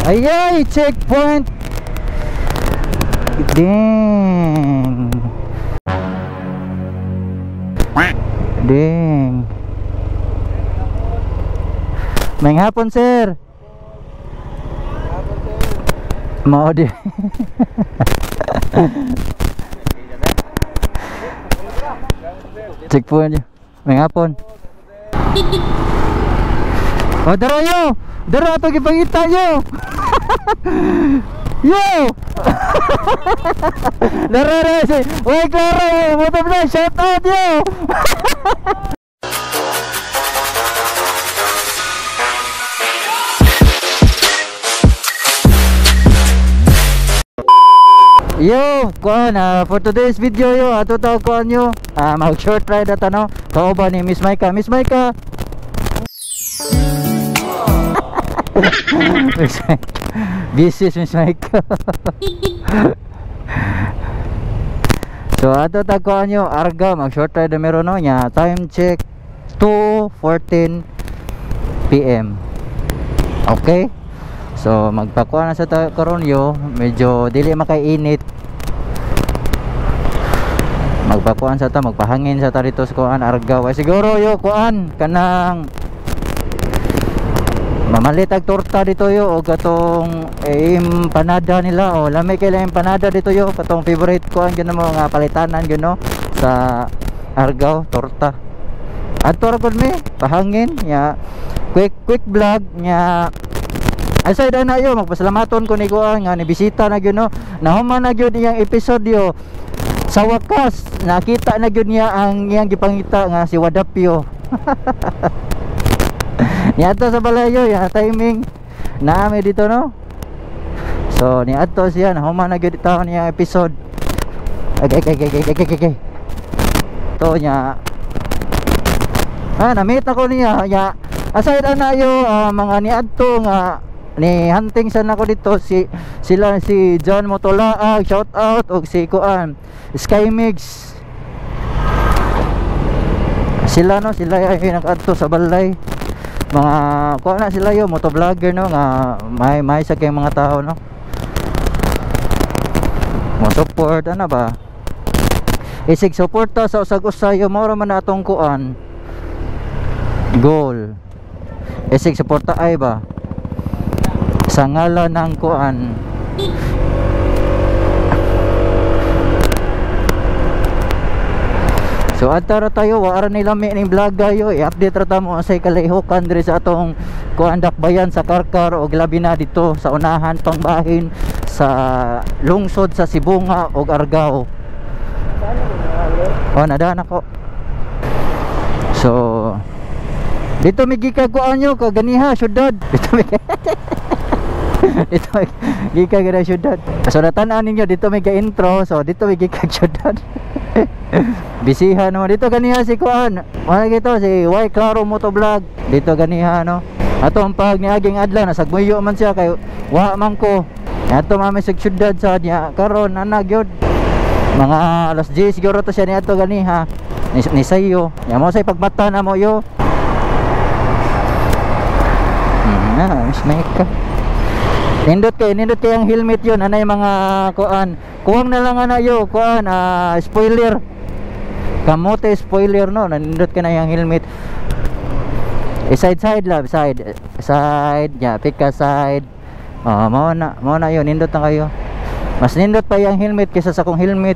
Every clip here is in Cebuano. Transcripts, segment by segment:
Ayay, checkpoint. Ding. Ding. May hapon, sir. Mao di. Checkpoint. May hapon. Oh, dara yo. Dara ato gipangita yo. Yo. Dara ra si. Oy, klaro, motovlog, shout out yo. Yo, kuan for today's video yo, ato ta kuan yo. Mag short ride at ano, kauban ni Miss Maika. Miss Maika. Miss Maika. Busy Miss Maika. So ato ta kuan yo, Argao, mag short ride na meron no nya. Time check 2:14 PM. Okay? So magpakuha na sa karon yo, medyo dili makainit. Magpakuan sa ta, magpahangin sa ta dito sa kuan Argao. Ay, siguro yo kuan kanang mamalit ag torta dito yo og katong empanada nila o lami kay lang empanada dito yo, katong favorite kuan gyud mo nga palitanan gyud no sa Argao, torta. Adto ra gud mi pahangin nya, quick quick vlog nya. Aside na yo, magpasalamaton ko ni kuan nga nibisita na gyud no. Nahuman na gyud iyang episodyo. Sa wakas nakita na gyud niya ang iyang gipangita nga si Wadapyo. Niadto sa balayo ya timing naami dito no. So niadto siya, nahuman na gyud taon niyang episode. Okay okay okay okay okay. Okay. To niya. Na-meet ako niya ya. Aside na yo mga niadto nga ni hunting sana ko dito si sila si John Motolaag, shout out, og si kuan Skymix. Sila no, sila ay nag-adto sa balay. Mga kuan na sila yo, motovlogger no nga may sa kay mga tao no. Mo support ana ba? Isig suporta sa usag-usa yo, mao ra man na atong kuan goal. Isig suporta ay ba? Sa ngalan ng kuan. So adto ra tayo, wa ra ni lami ning vlog gayo. I-update ra ta mo say kalihukan diri sa atong kuan dakbayan sa Karkar og labi na dito sa unahan pangbahin sa lungsod sa Sibonga og Argao. Oh, nadaan ako. So dito mi gikag kuan nyo kaganiha syudad. Dito mi dito may gikag na syudad. So natan-an ninyo dito may ga-intro. So dito may gikag syudad. Bisihan no dito ganiha si kuan. Wala gito si Y Claro Motovlog. Dito ganiha no. Ato ang pag niaging adlaw nasagmuyo man siya kay wa man ko. Ato mami sa syudad sa niya karon ana gyud. Mga alas 10 siguro to siya niadto ganiha. Ni sayo. Nya mo say pagmata na mo yo. Miss Maika. Nindot kay ang helmet yun. Anay mga kuan. Kuwang na lang ana yo, kuan spoiler. Kamote spoiler no, nanindot ka na yung helmet. Side side love, side. Side, ya, pick ka side. Oh, mao na yun, nindot na kayo. Mas nindot pa yung helmet kaysa sa kong helmet.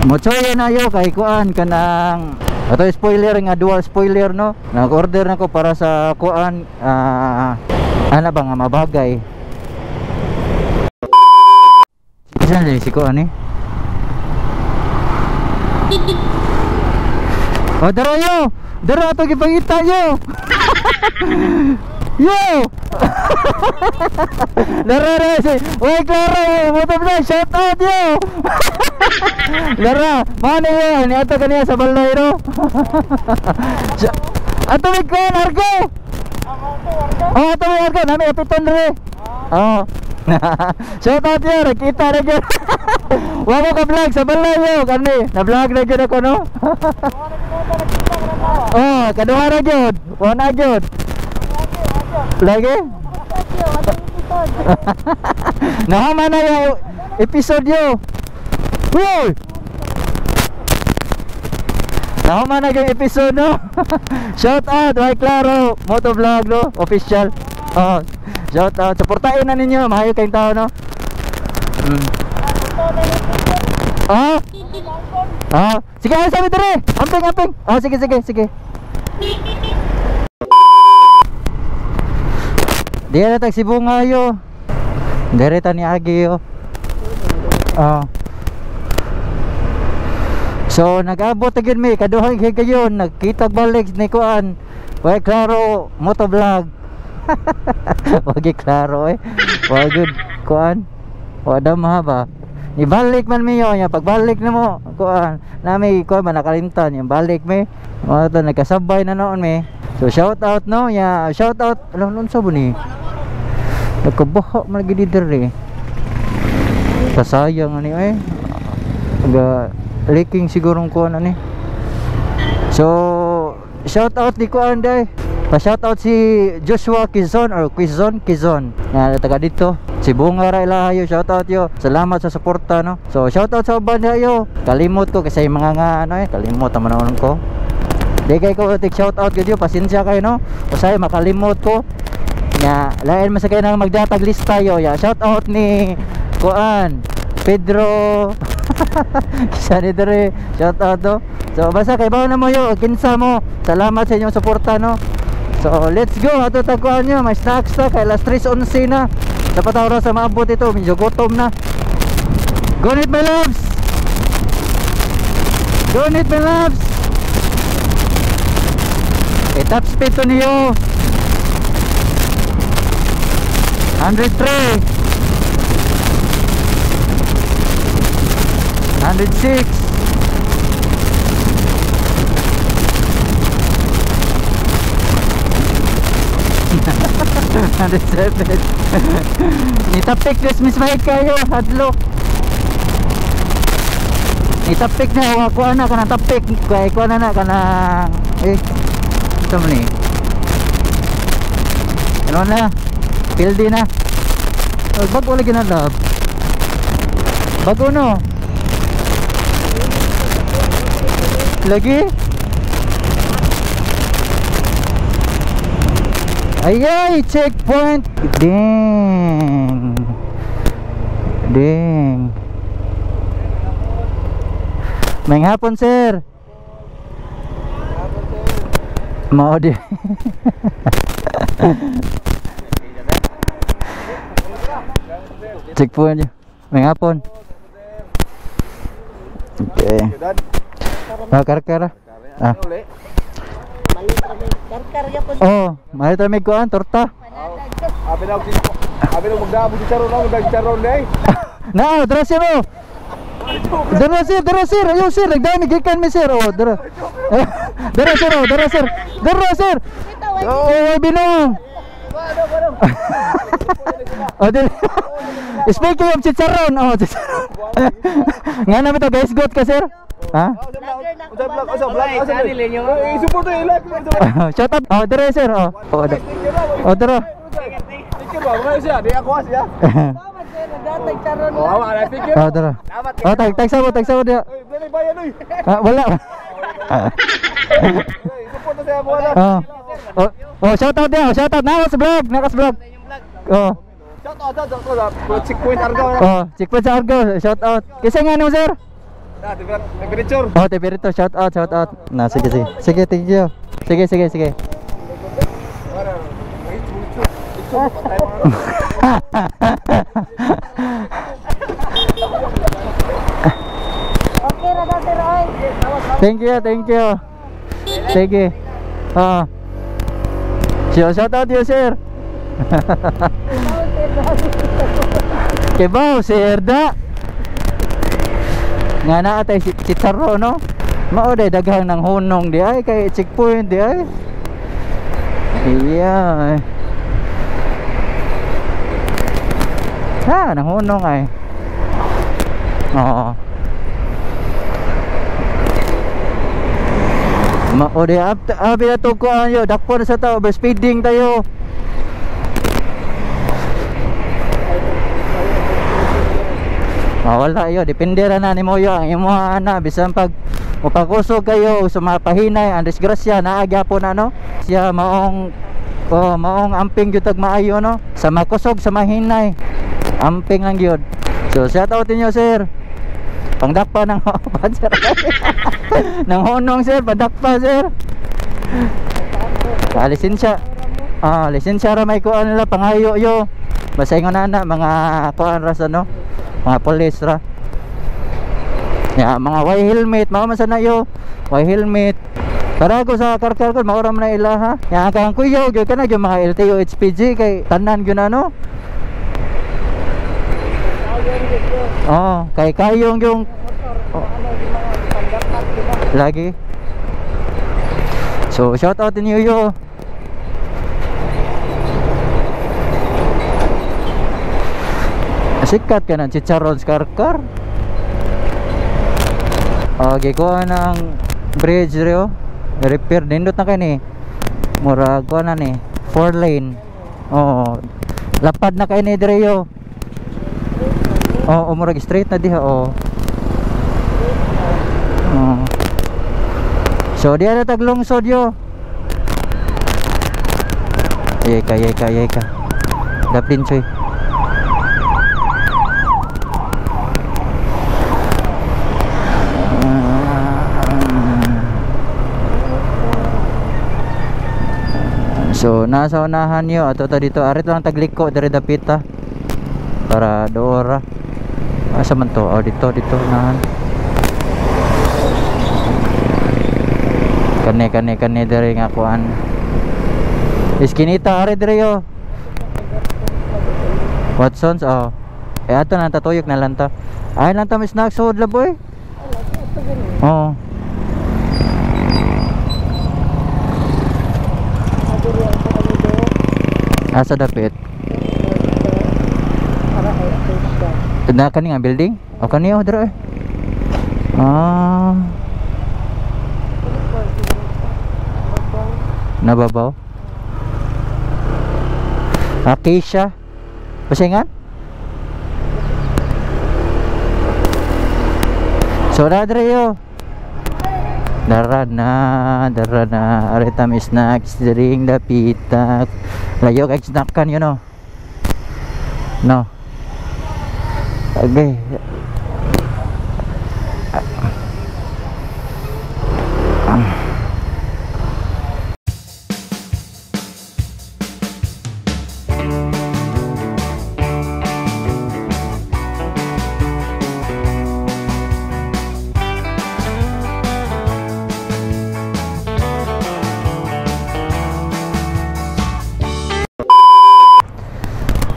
Motsoya na yo kay kuan kanang ato spoiler nga dual spoiler no. Nag-order na ko para sa kuan ana ba nga mabagay. Isa na si kuan eh. Oh, dara yo. Dara ato gipangita yo. Yo. Dara ra si Oy Claro Motovlog, shout out yo. Dara, mano yo ni ato kaniya sa balay no. Ato mi kuan Argao. Oh, ato mi Argao, nami apiton diri. Oh. Shout out yo, nakita ra gyud. Wa ko ka vlog sa balay yo kani. Na vlog na gyud ako no. Oh, kaduha ra gyud. Wa na gyud. Lagi? Nahuman na yung episode yo. Uy! Nahuman na yung episode no. Shout out Way Claro Motovlog no, official. Oh, shout out. Suportahin na ninyo, mahayo kayong tao no. Ah? Ah, sige, ay sabi dire. Amping, amping. Ah, sige, sige, sige. Diya na tag Sibonga yo. Dire ta ni Agi yo. Ah. So nag-abot gyud mi kaduhang higayon nagkita balik ni kuan. Way Claro Motovlog. Wagi klaro eh. Wa gud kuan. Wa dama ba. Ibalik man mi yo nya pagbalik nimo kuan nami kuan man nakalimtan yung balik mi. Mo to nagkasabay na noon mi. So shout out no ya, shout out alam nun sa ni. Nagkabaha man lagi diri. Kasayang ani eh. Aga leaking siguro kuan ani. So shout out ni kuan day. Pa shout out si Joshua Quizon or Quizon Quizon. Nga taga dito. Si Bunga ra ilahayo, shout out yo. Salamat sa suporta no. So shout out sa uban yo. Kalimot ko kasi mga nga ano eh, kalimot man naman ko. Di kay ko tik shout out gyud yo, pasensya kayo no. Usay makalimot ko. Nya lain man sa kay nang magdatag lista yo. Ya shout out ni kuan Pedro. Kisa ni dere, shout out to. So basta kay bawo na mo yo, kinsa mo. Salamat sa inyong suporta no. So let's go ato tagkuan nyo, may snacks ta kay alas 3:11 na. Dapat oras sa maabot ito, medyo gutom na. Go need my loves. Go need my loves. E top speed to niyo. 103. 106. 107. Nitapik Miss Mike kayo, hadlok. Nitapik na ako ana kanang tapik, kay kuan na kanang eh ito man ni. Ano na? Pildi na. Oh, bago lagi na love. Bago no. Lagi? Ayay, checkpoint. Ding. Ding. May hapon, sir. Mao di. Checkpoint. May hapon. Okay. Ah, karkara. Ah. Oh, mahal tayo may kuan, torta. Abi na magdaabo si Charon, magdaabo si Charon day. Na, dara sir oh. Dara sir, dara sir. Ayo sir, nagdami gikan mi sir. Oh, dara. Dara sir, oh, dara sir. Dara sir. Oh, binong. Oh, dili. Speaking of chicharon, oh, chicharon. Nga na to guys, got ka sir? Ha? Shout out. Oh, dere sir. Oh. Oh, oh, dere. Oh, dere. Oh, tag tag sabo, tag sabo dia. Ah, wala. Oh. Oh, oh, shout out dia. Shout out na sa vlog, na sa vlog. Oh. Shout out, shout out. Checkpoint Argao. Oh, checkpoint sa Argao. Shout out. Kasi nga no, sir? Temperature. Oh, temperature. Shout out, shout out. Na, sige, sige. Sige, thank you. Sige, sige, sige. Okay ra daw sir oy. Thank you, thank you. Sige. Ah. Shout out you, sir. Kibaw, sir da. Nga na atay chicharo no. Mao day daghang nang hunong di ay kay checkpoint di ay. Iya. Ha, nang hunong ay. Oo. Mao day abi na to ko ayo dakpo na sa tao overspeeding tayo. Wala yo, depende ra na nimo yo ang imo ana bisan pag mupagusog kayo sa mga pahinay ang disgrasya naa gyapon na no. Siya maong oh, maong amping gyud tag maayo no. Sa makusog sa mahinay, amping lang gyud. So shout out inyo sir. Pangdakpa ng uban sir. Nang honong sir, pandakpa sir. Ah, lisensya. Ah, lisensya ra may kuan nila pangayo yo. Basta ingon na mga kuan ra sa no. Mga police ra. Ya, mga way helmet, mao man sana yo. Way helmet. Para ko sa karkar ko mao ra man na ila ha. Ya kang kuyo gyud kana gyud mga LTO HPG kay tanan gyud na no. Oh, kay kayong yung oh, lagi. So shout out inyo yo. Sikat ka ng chicharon sa karkar. Okay, kuha ng bridge rio. Repair nindot na kay ni. Murag kuha na ni 4 lane. Oo. Lapad na kay ni dire yo. Oo, murag straight na diha oh. Oo. So diha na taglungsod yo. Yeka yeka yeka. Daplin choy. So nasa unahan yo ato ta dito arit lang tagliko diri dapita para doora. Asa man to? Oh, dito dito unahan. Kani kani kani diri nga kuan. Iskinita ari diri yo. Watsons oh. Eh ato na tatuyok na lang ta. Ay lang ta may snacks sold la boy. Oh. Asa dapit? Na kani nga building? O kani oh dira eh. Ah. Nababaw. Acacia. Pasingan? So na dire yo. Dara na, dara na. Aritam snacks diring dapita. Layo kay snackan you know. No. Okay.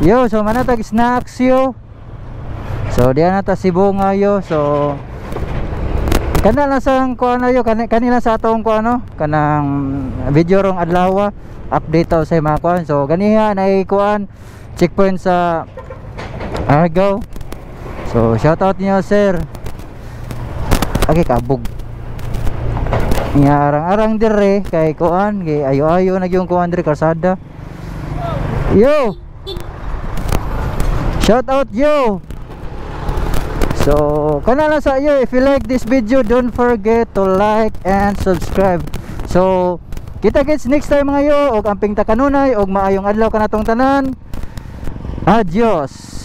Yo, so manatag snacks yo. So diyan na ta Sibonga yo. So kana lang sa kuan yo, kanila sa atong kuan no, kanang video rong adlaw update taw sa mga kuan. So ganiha nay kuan checkpoint sa Argao. So shout out niyo sir. Okay kabog. Nya arang-arang dire kay kuan kay ayo-ayo na gyud kuan dire kalsada. Yo. Shout out yo. So kana lang sa iyo, if you like this video, don't forget to like and subscribe. So kita kits next time mga yo, og amping ta kanunay og maayong adlaw kanatong tanan. Adios.